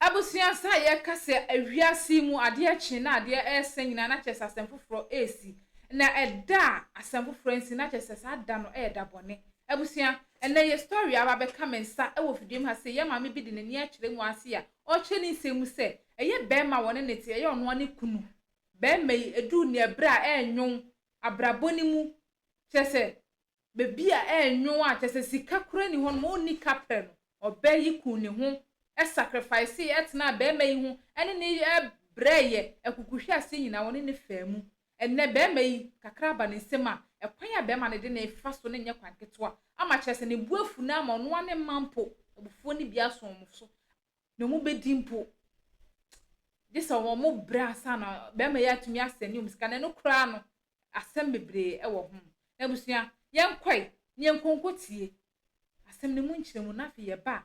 Abusua sɛ yɛka sɛ wiase yi mu adeɛ kye na adeɛ ɛresa nyinaa na kyerɛ sɛ asɛm foforɔ ɛresi. Na ɛda a asɛm foforɔ nsi na kyerɛ sɛ saa da no ɛyɛ da bɔne. Abusua, ɛnnɛ yɛ story aba abɛka me nsa wɔ fidua mu ha sei, yɛn maame bi de n'ani akyerɛ mu ase a ɔrekyerɛ ne nsɛm mu sɛ ɛyɛ barima a wɔne no te, ɛyɛ ɔno ara ne kunu. Barima yi, ɛduru nea ɛberɛ a ɛrenwon abrabɔ no mu, kyerɛ sɛ baabi a ɛrenwon a kyerɛ sɛ sika koraa nni hɔ nom, ɔnni kaprɛ no, ɔbaa yi kuu ne ho sacrificee tenaa barima yi ho ne no brɛeɛ, akukuhweaseɛ nyinaa wɔne no faa mu. Ɛnnɛ barima yi, kakra aba ne nsam a, ɛkwan a barima no de no refa so no nyɛ kwan ketewa ama kyerɛ sɛ ne bo afu no ama ɔno ara ne mma mpo, abufuo no bi aso wɔn so na wɔbɛdi mpo. Gye sɛ wɔbrɛ ansa na barima yi atumi asɛne wɔn sika na ɛno koraa no, asɛm bebree wɔ ho. Abusua, yɛnkɔe na yɛnkɔ nkɔtie asɛm no mu nkyerɛmu na afei yɛba a,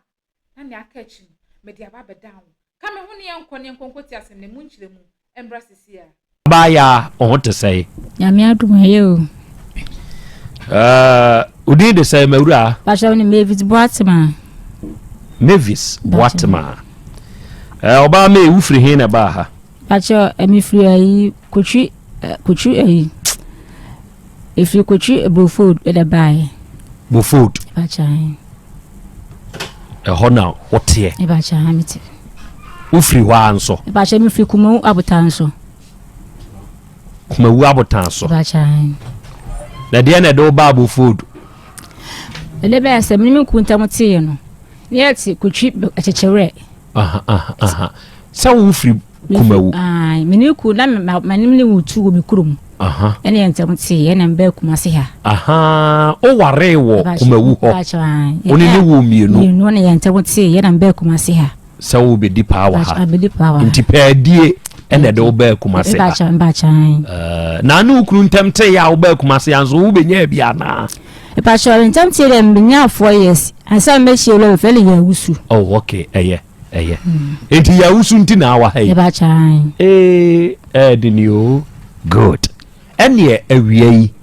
na nea aka akyi no, mede aba abɛdan wo. Ka me ho na yɛnkɔ na yɛnkɔ nkɔtie asɛm no mu nkyerɛmu mmra seesei ara. Abaayaa, wo ho te sɛn? Nyame adom ɛyɛ o. Eh, wo din de sɛn mawura? Pakyɛ ne Mavis Boatema. Mavis Boatema. Eh, ɔbaa May, wofiri he na ɛbaa ha? Pakyɛ eh, mefiri ayi Kotwi eh, Kotwi ayi efiri Kotwi Brofod ɛna baeɛ. Brofod. Pakyɛ ayi. Ɛhɔ na woteɛ. Pakyɛ ayi mete. Wofiri hɔ ara nso. Pakyɛ mefiri Kumawu Abotan so. Kumawu Abotan so. Pakyɛ ayi. Na deɛ na ɛde wo baa Brofod? Ɛde bɛyɛ sɛ mene me nku ntam teeɛ no, ne yɛte Kotwi Kyekyerɛ. Sɛ wofiri Kumawu. Me ne ku na m'anim ne wo tu wɔ me kurom. Ɛne yɛn ntam tee ɛna mbɛ Kumasi ha. Wowaree wɔ Kumawu hɔ. Wo ne ne wo mmienu. Mmienu ne yɛn ntam tee ɛna mbɛ Kumasi ha. Sɛ wobɛdi paa wɔ ha. Nti pɛɛdie ɛna ɛde wo bɛɛ Kumasi ha. Na ne wo kunu ntam tee a wobɛɛ Kumasi ha nso wobɛnya bi anaa? Mepakyɛw ntam tie dɛ menyaa 4 years ansa mɛhyia owura bɛfrɛ no Yawusu. Oh okay ɛyɛ ɛyɛ nti Yawusu nti na awa ha yi. Mepakyɛw. Ee ɛɛde ni o good ɛneɛ awia yi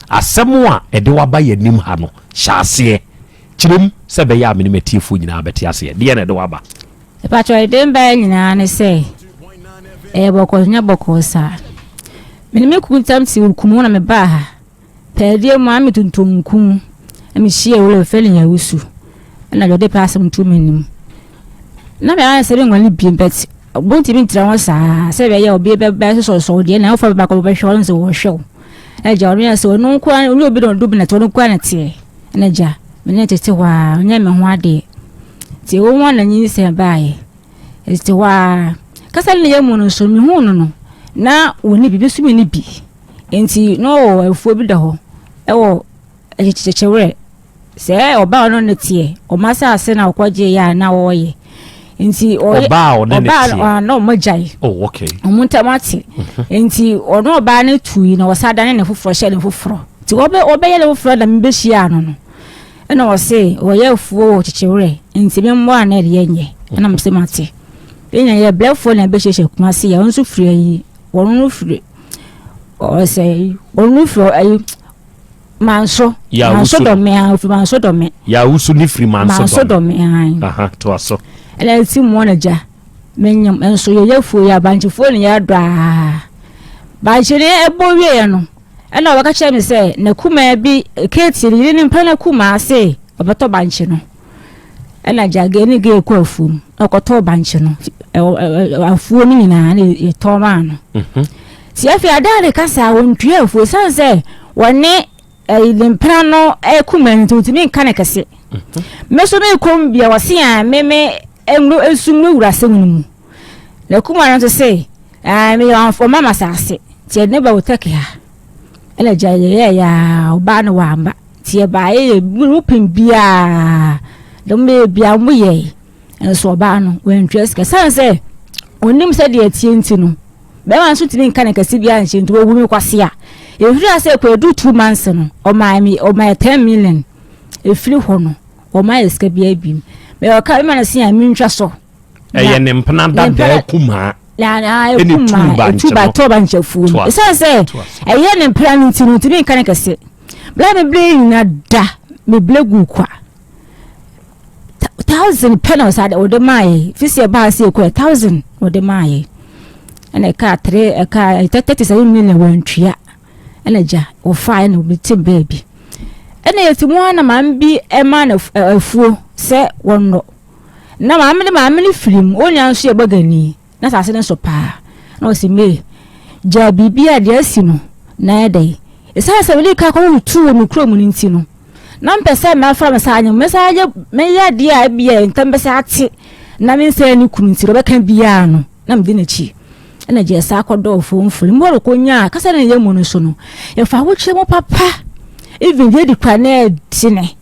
asɛm a ɛde waba yɛ nim ha no hyɛ aseɛ kyerɛ mu sɛ ɛbɛyɛ a mene matiefoɔ nyinaa bɛte aseɛ deɛ na ɛde waba. Mepakyɛw ɛde mbaeɛ nyinaa ne sɛ ɛyɛ bɔkɔɔ nyɛ bɔkɔɔ saa mene me kunu ntam te okumu na mebaa ha. Pɛɛdeɛ mu a me tontom nku na me hyia owura bɛfrɛ no Yawusu ɛna deɛ ɔde pɛ asɛm to m'anim na me ayɛ sɛ me nwale biem but wɔntumi ntra ho saa sɛ bɛyɛ obi bɛbɛ sosɔsɔ deɛ na wofa bɛba kɔ bɛhwɛ ɔno sɛ wɔhwɛ wo ɛgya ɔno yɛ sɛ ɔno nko ara ɔne obi na ɔdo bi na te ɔno nko ara na teɛ ɛna gya me ne tete hɔ a ɔnyɛ me ho adeɛ nti ɛwɔ mu a na nyinsɛn baeɛ tete hɔ a kasa ne yɛ mu no nso mehuu no no na wɔni bi bi nso menni bi. Enti na ɔwɔ afuo bi da hɔ wɔ Kyekyewerɛ. Sɛ ɔbaa ɔno ne teɛ, ɔmo asase na ɔkɔgye yɛ a na ɔyɛ. Nti ɔyɛ ɔbaa ɔne ne teɛ. Ɔbaa na ɔmo gyae. Oh okay. Ɔmo ntam ate. Nti ɔno ɔbaa no tui na ɔsa dane ne foforɔ hyɛ ne foforɔ. Nti ɔbɛ ɔbɛyɛ ne foforɔ na mebɛhyia no no. Ɛna ɔse ɔyɛ afuo wɔ Kyekyewerɛ nti me mmoa na ɛde yɛnyɛ. Ɛna mese mate. Yɛnya yɛ brɛfoɔ na ɛbɛhyiahyia Kumasi yɛ ɔno nso firi ayi. Wɔn no firi ɔsɛ wɔn no firi ɛyi manso manso dɔme a ofiri manso dɔme. Yawusu ne firi manso dɔme. Manso dɔme ahan. Aha to aso. Ɛna eti mu na gya menyam nso yɛ yɛ fuo yɛ abankyefoɔ ne yɛ dɔ aa bankye ne ɛbɔ wie yɛ no ɛna ɔbɛka kyerɛ me sɛ na kumaa bi keeti ne yere ne mpa na kumaa se ɔbɛtɔ bankye no. Ɛna gya gay ne gay kɔ afuom na ɔkɔtɔɔ bankye no afuo no nyinaa na yɛtɔn maa no mhm. ti afei adaa de kasa a wɔntua afuo sane sɛ wɔne ne mpena no kuma no nti wɔtumi nka no kɛse mhm. me so mekɔm bia wɔse a me me nwuro nsu nwurawura asɛm no mu na kuma no nso se meyɛ ɔma ma asase nti ɛde ne ba wɔ turkey ha ɛna gya yɛyɛɛyɛ a ɔbaa no wamba Nti yɛbaeɛ yɛ mu pem biara deɛ wɔbɛyɛ biara wɔyɛe nso ɔbaa no wantua sika sane sɛ ɔnim sɛdeɛ ɛteɛ nti no bɛrima nso tumi nka ne kɛse biara nkyɛn nti wɔwu me kwasea ɛfiri ase kɔ ɛdu 2 months no ɔmaa me ɔmaa 10 million. Ɛfiri hɔ no ɔmaa yɛ sika biara bi mɛ ɔka bɛma no se a mentwa so. Ɛyɛ ne mpena dadaa kumaa. Ɛna etu ba tɔ bankye afuo no ɛsiane sɛ ɛyɛ ne mpena no nti no ntumi nka ne kɛse bla me bere nyina da me bere gu kwa. 1000 pɛ na ɔsa ɔde maa yɛ. Fisi ɛbaa sɛ ɛkɔ 1000 ɔde maa yɛ. Ɛna ɛkaa 3 ɛkaa 37 million wɔntua. Ɛna gya wɔfaa ɛna obi te baabi. Ɛna yɛte mu ara na maame bi ɛma no afuo sɛ wɔnnɔ. Na maame no maame no firi mu, wɔn nyinaa nso yɛ bagani. Na asase no so paa. Na ɔsi mee gyaa biribi a deɛ asi no na ayɛ dɛ. Ɛsiane sɛ mede ka kɔwo tu wɔ me kurom no nti no, na mpɛ sɛ mɛfa me saa anyɛ mɛsa ayɛ mɛyɛ adeɛ a ebi a ntam bɛsa ate na me nsa ne kunu nti ɔbɛka biara no na mede n'akyi. Ɛna gye ɛsa akɔdɔɔ fomfori mu hɔ kɔnyaa kasa ne yɛ mu no so no yɛfa ahokyerɛ mu papa even deɛ di kwa na ɛdene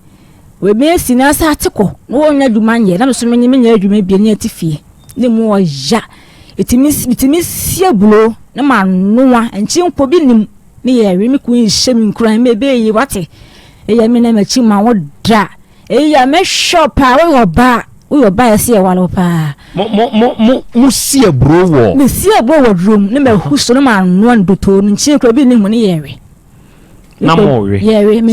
wɔbɛsi na asa ate kɔ na wɔnyɛ adwuma nyɛ na me so menye menyɛ adwuma bie ne ɛte fie ne mu ɔya. Ɛtumi metumi si abulo na manoa nkye mpo bi nim ne yɛ we me kun nhyɛ me nkuran me ebe yi wate ɛyɛ me na m'akyi ma wo da ɛyɛ mɛhwɛ paa woyɛ ɔbaa woyɛ ɔbaa ɛsɛ yɛ wale wo paa. Mo mo mo mo mo si aburo wɔ. Me si aburo wɔ duro mu ne mahu so ne manoa no dotoo no nkye kura bi nim ne yɛ we. na mo we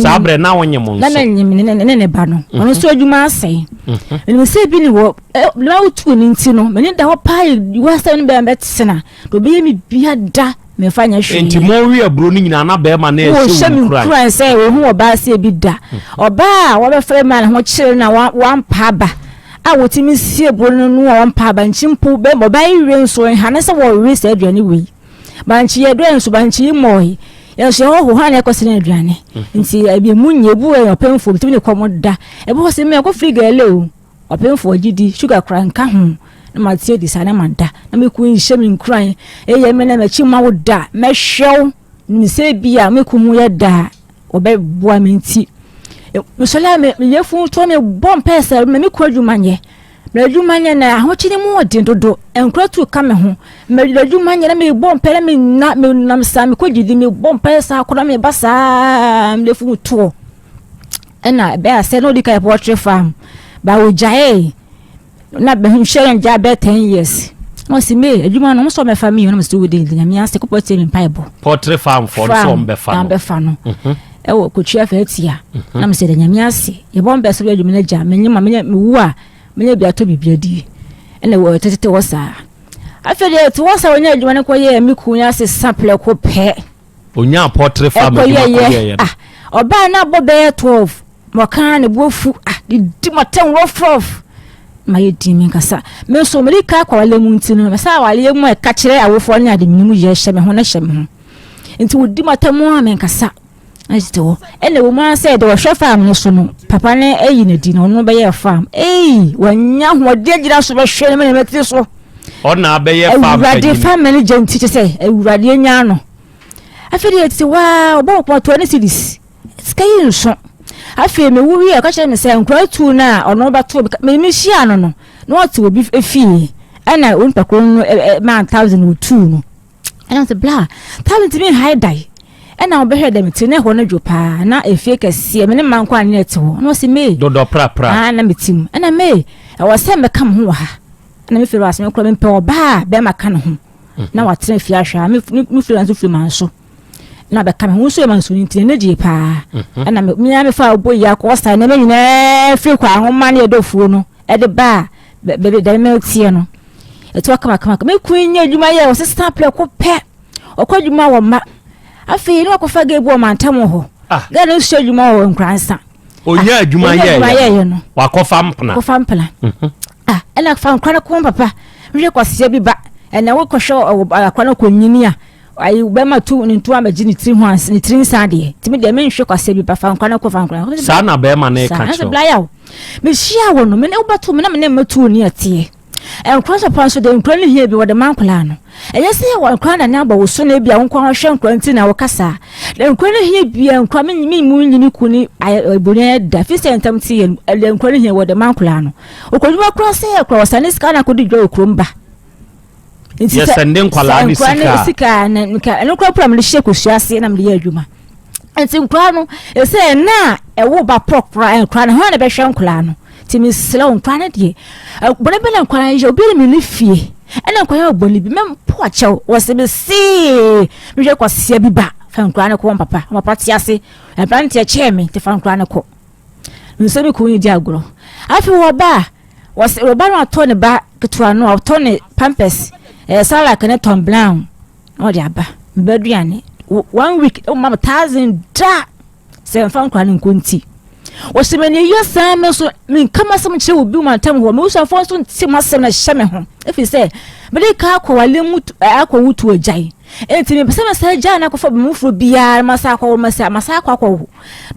saa berɛ na wonye mo nso na menye me ne ne ba no mhm. ɔno nso adwuma asɛe mhm. menim sɛ bi ne wɔ na wotu ne nti no mene da hɔ paa wasɛm no bɛma bɛtena na ɔbɛyɛ me bia da mefa nyɛ hwee nti mo we aburo no nyinaa na bɛrima na ɛhyɛ wo nkuran sɛ wɔhu ɔbaa sɛ bi da mhm. ɔbaa a wɔbɛfrɛ ma ne ho kyerɛ na wampa aba a wɔtumi sie aburo no no a wɔmpa aba nkyi mpo bɛrima ɔbaa yi wie nso nhane sɛ wɔwe saa aduane wei Bankye yɛ dɔɛ nso bankye yi mmɔɔe. Yɛn nso yɛhɔ hɔ na yɛkɔ sene aduane. Mhm. Nti ebi emu nyɛ ebu yɛ ɔpemfo bitumi ne kɔm da. Ebi hɔ sɛ mmɛ kɔ firi gɛlɛ o. Ɔpemfo ɔgye di sugar kora nka ho. Na ma tie di saa na ma da. Na me kun nhyɛ me nkuran. Eyɛ me na m'akyi ma wo da. Mɛhwɛ wo. Nim sɛ bi a me kun ho yɛ da. Ɔbɛboa me nti. Mesɔre a me yɛfun to me bɔ mpae sɛ me kɔ adwuma nyɛ. M'adwuma nyɛ na ahokyere mu ɔden dodo, nkura tu ka me ho. M'adwuma nyɛ na mebɔ mpae na menna menam saa mekɔ didi mebɔ mpae saa kɔ na meba saa mede funu toɔ. Ɛna ɛbɛyɛ sɛ na ɔdi kan poultry farm ba ogyaee na bɛhwɛ yɛn gya bɛyɛ 10 years. Na ɔsi me adwuma no ɔmo sɛ ɔmɛfa mi na ɔmo sɛ ɔdi nyame ase kɔpɔ tie mi mpaebɔ. Poultry farm fɔ no sɛ ɔmbɛfa no. Ɔmbɛfa no. Ɛwɔ kotua fɛ atia. Na mo sɛ ɛda nyame ase yɛbɔ mpae sɛ ɔbɛyɛ adwuma no agya menye ma menye mewu a menya bi atɔ biribi adi ɛna wɔ tete hɔ saa afei deɛ te hɔ saa ɔnya adwuma no kɔyɛ me kun yɛ asesa prɛko pɛ. Onya poultry farm adwuma kɔyɛɛ no. Ah ɔbaa no abɔ bɛyɛ 12 ma ɔkaa ne bo afu ah didi ma tɛn rɔfrɔf ma yɛ din mi nkasa me nso mede ka akɔ awale mu nti no mɛsa awale mu a ɛka kyerɛ awofoɔ ne ade menim yɛ hyɛ me ho na hyɛ me ho nti wɔdi ma tɛm a menkasa tete hɔ. Ɛna ɛwɔ mu ara sɛ deɛ ɔhwɛ farm no so no, papa no ayi no adi na ɔno bɛyɛ farm. Ei, wanya ahoɔden agyina so bɛhwɛ ne mene mɛtiri so. Ɔna abɛyɛ farm panyin. Awurade farm manager nti kyɛ sɛ awurade anya no. Afei deɛ tete hɔ ara ɔbɔ ɔpɔn 20 cedis. Sika yi nso. Afei mewu wie ɔka kyerɛ me sɛ nkura tu no a ɔno bɛto me mehyia no no na ɔte obi fie ɛna onipa koro no maa 1000 otuu no. Ɛna ɔsɛ bla taa ntumi nhae dae. Ɛna ɔbɛhwɛ dɛ mete na ɛhɔ no dwo paa na efie kɛseɛ me ne mma nko a ne ɛte hɔ. Ɛna ɔsɛ mee. Dodɔ prapra. Ah na mete mu. Ɛna mee ɛwɔ sɛ mɛka me ho wɔ ha. Ɛna me firi ase me kora mempɛ ɔbaa a bɛrima ka ne ho na watena fie ahwɛ a me me firi nso firi manso na bɛka me ho nso yɛ manso nti n'ani gyee paa. Ɛna me me ara mefa ɔbɔ yi akɔ ɔsa nneɛma nyinaa firi kɔ ahoma ne ɛdɔ fuo no ɛde baa baabi dɛm meteɛ no. Ɛtoa kamakama. Me kun nyɛ adwuma yɛ ɔsesa prɛko pɛ. Ɔkɔ adwuma wɔ mma. Afei ne wakɔfa gay bi wɔ mantam hɔ. Ah. Gay no nso adwuma wɔ Nkoransa. Onya ah, adwuma yɛ no. Wakɔfa mpena. Wakɔfa mpena. Mhm. Ah, ɛna fa nkora no kɔn papa. Hwɛ kwasia bi ba. Ɛna wokɔhwɛ akora no kɔnyini a ayi bɛma tu ne nto abɛgye ne tiri ho ansa ne tiri nsa adeɛ. Tumi deɛ menhwɛ kwasia bi ba fa nkora no kɔ fa nkora no. Saa na bɛrima no ka kyerɛ. Saa na mehyia wɔ no me ne wobɛto me na me ne mmɛto ni ɛteɛ. Nkora nso pa nso deɛ nkora no hia bi wɔde ma nkora no. Ɛnyɛ sɛ wɔ nkora na ne abɔ wo so na ebi a wo nko ara hwɛ nkora nti na wɔka saa. Na nkora no hia bi a nkora me me mu nyini ku ne ebony ayɛ da fi sɛ ntam ti yɛ deɛ nkora no hia wɔde ma nkora no. Okɔdwuma kora sɛ yɛ kora wɔsane sika na akɔdi dwa wɔ kurom ba. Nti sɛ yɛsɛnde nkwadaa ne sika ne sika na nka ɛno kora pura mede hyɛ kosua ase na mede yɛ adwuma. Nti nkora no ɛsɛ ɛna a ɛwo ba pɔ kora nkora no hɔn na bɛhwɛ nkora no. Nti mesrɛ wo nkora no deɛ bɔne bɛ na nkora no yɛ obi ne me ne fie ɛna nkora yɛ bɔne bi mɛmpo akyɛw wɔsɛ me see mehwɛ kwasia bi ba fa nkora no kɔ wɔn papa wɔn papa te ase aberanteɛ kyɛɛ me te fa nkora no kɔ nsɛ me kun di agorɔ afei wɔ ba a. Wɔsɛ ɔba no atɔ ne ba ketewa no ɔtɔ ne pampers ɛɛ salak ne Tom Brown na ɔde aba me ba aduane one week ɔma me thousand da sɛ nfa nkora no nko nti. Wɔhyɛ me ani saa me nso menka m'asɛm nkyerɛ obi wɔ mantam hɔ m'abusuafoɔ nso nte m'asɛm na ɛhyɛ me ho ɛfiri sɛ mede ka akɔ wale mu akɔ wutu agyae Enti mepɛ sɛ mesan gyaa no akɔfa bɛn foforɔ biara na masan akɔwo masa masan akɔ akɔwo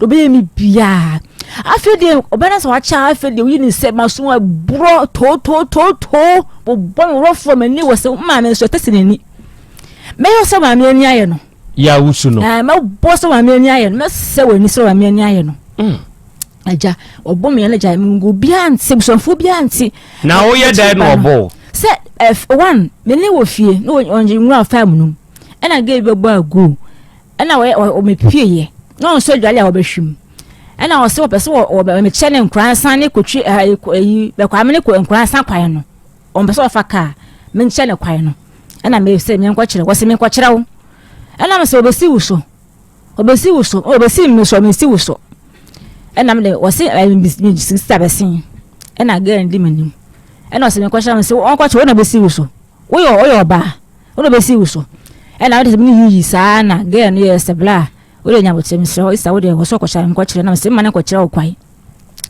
na ɔbɛyɛ me biara afei deɛ ɔbɛn no sɛ wakyɛ afei deɛ woyi ne sɛ maso aborɔ tootootoo bobɔ me worɔfoɔ m'ani wɔ sɛ maame nso ɛtɛ sɛ n'ani mɛyɛ sɛ maame ani ayɛ no yɛ awusu no mɛbɔ sɛ maame ani ayɛ no mɛsɛ wɔ ani sɛ maame ani ayɛ no mm. Agya, ɔbɔ me na gya me ngu obiara nte, abusuafoɔ biara nte. Na woyɛ dɛn na ɔbɔ? Sɛ ɛf one me ne wɔ fie na ɔnye nwura faa mu nom ɛna gay bɛbɔ agu ɛna wɔyɛ ɔmepie yɛ na ɔnsɔ adwale a wɔbɛhwim ɛna ɔsɛ wɔpɛ sɛ wɔmekyɛ ne nkoransa ne kotwi ɛyi bɛkwame ne nkoransa kwan no ɔmpɛ sɛ ɔfa kaa menkyɛ ne kwan no ɛna mesɛ menkɔkyerɛ wɔsɛ menkɔkyerɛ wo ɛna mesɛ wɔbɛsi wo so Ɔbɛsi wo so, ɔbɛsi me so, ɔbɛsi wo so. Ɛna me de, wɔse ɛɛ me sista bɛsen. Ɛna girl no di m'anim. Ɛna ɔse menkɔhyɛ me se ɔnkɔkyɛ wo na ɔbɛsi wo so. Woyɛ woyɛ ɔbaa, wo na ɔbɛsi wo so. Ɛna ɔde sɛ me ne yiyi saa na girl no yɛ sɛ bla, wo de nya bokyɛ mesrɛ wo, sista wo deɛ wɔ sɛ ɔkɔhyɛ menkɔkyerɛ na me se mma no nkɔkyerɛ wo kwan.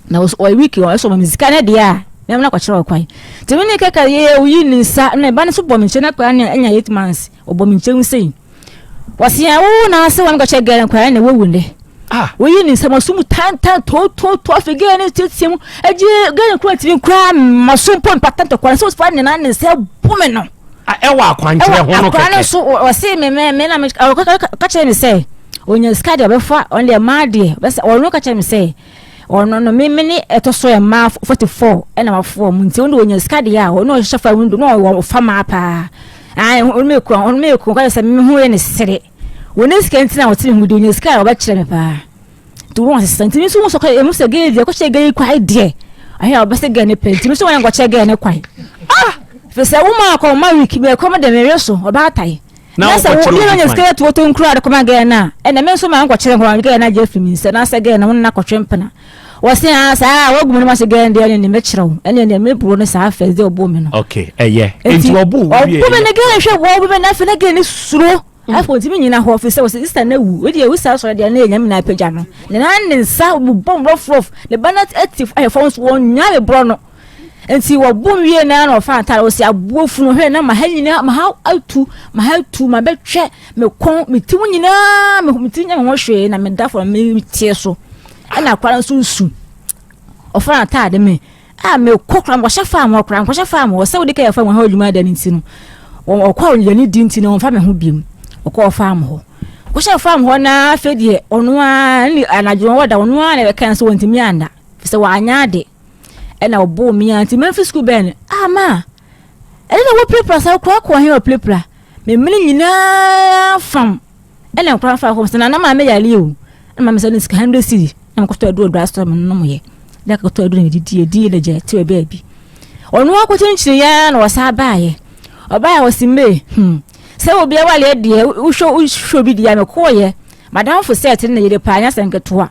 Na ɔyɛ week ɔyɛ sɛ ɔma me sika no deɛ a, mɛma no akɔkyerɛ wo kwan. Nti me ne kɛkɛ yɛ oyi ne nsa na ɛba no so bɔ me nkyɛn na akwadaa no anya 8 months ɔbɔ me nkyɛn sei. Wɔsi yɛn wo na ase wɔn kɔkyɛ gɛrɛ nkwadaa na wɔwu ndɛ. Ah. Woyi ne nsam ɔso mu tantan tototo afei gɛrɛ ne tietie mu egye gɛrɛ kura tiri kura ma so mpo mpata ntɔkwa ne sɛ ɔsifa ne nan ne nsa bu me no. Ɛwɔ akwankyerɛ ho no kɛkɛ. Akwadaa no so ɔsi me me me na me ɔka kyerɛ me sɛ onya sika deɛ ɔbɛfa ɔno deɛ mmaa deɛ ɔbɛsɛ ɔno ka kyerɛ me sɛ ɔno no me me ne ɛtɔ so mmaa 44 ɛna wafoɔ mu nti ɔno deɛ onya sika deɛ a ɔno ɔhyehyɛ fa window na ɔfa maa paa. Ae, ɔno me kura, ɔno me kura, ɔka sɛ me ho yɛ ne sere. Wɔn ne sika nti na wɔte me ho di, onya sika a ɔbɛkyerɛ me paa. Nti wɔn asesa, nti me nso wɔn sɔkɔ, emu sɛ gay deɛ, kɔhyɛ gay kwae deɛ. Ahwɛ a ɔbɛsɛ gay ne pɛ, nti me nso wɔn nkɔkyɛ gay ne kwae. Ah! Fi sɛ wo maa kɔ ma week, bɛ kɔm de me we so, ɔbaatae. Na sɛ wo obi nya sika to to nkura de kɔma gay na, ɛna me nso maa nkɔkyerɛ nkɔma gay na gye afiri me nsa, na sɛ gay na wɔn na kɔtwe mpena. Wɔse aa saa a wagu me no mase gɛn deɛ ne ne mɛkyerɛ wo ɛne deɛ meboro no saa first day ɔboo me no. Okay ɛyɛ nti ɔbo wo wie ɔbo me ne gɛn hwɛ wɔ me na afei na gɛn ne suro mm. afei ɔntumi nyina hɔ afei sɛ wɔsɛ sista na wu wei deɛ wusa sɔrɔ deɛ ne yɛ nyame na apagya no ne nan ne nsa bobɔ rɔfrɔf ne ba no ati ayɛ fam so wɔnya me borɔ no nti wɔbo wie na na ɔfa atare ɔsi aboɔ funu hwɛ na ma ha nyinaa ma ha atu ma ha atu ma bɛtwɛ me kɔn me ti mu nyinaa me ti nya me ho hwee na me da fam me tie so. Ɛna akwadaa no nso resu. Ɔfa n'ataade me a mekɔ koraa mekɔhyɛ farm hɔ koraa mekɔhyɛ farm hɔ sɛ wode kɛyɛ farm hɔ adwuma da no nti no ɔkɔ a ɔyɛ ne di nti no ɔmfa me ho biom ɔkɔ farm hɔ kɔhyɛ farm hɔ na afei deɛ ɔno ara ne anadwo wɔda ɔno ara na ɛbɛka sɛ wɔntumi anna sɛ wɔanyɛ ade ɛna ɔbɔɔ me a nti mamfi sukuu bɛn no ah ma ɛne na wɔpirapira saa koraa kɔ he wɔpirapira memene nyinaa fam Ɛna nkwadaa no faa hɔ sɛ nana maame yare o ɛna maame sɛ ne sika 100 cedi na mekɔtɔ aduro dry store me nom yɛ na kɔtɔ aduro na medidi edi na gya te baabi ɔno akɔkyinkyini ya na ɔsan baayɛ ɔbaayɛ ɔsi mee hmm sɛ obi awale deɛ wohwɛ wohwɛ obi deɛ mekɔɔyɛ madamfo sɛ ɛte ne yere paa nyɛ sɛ nketewa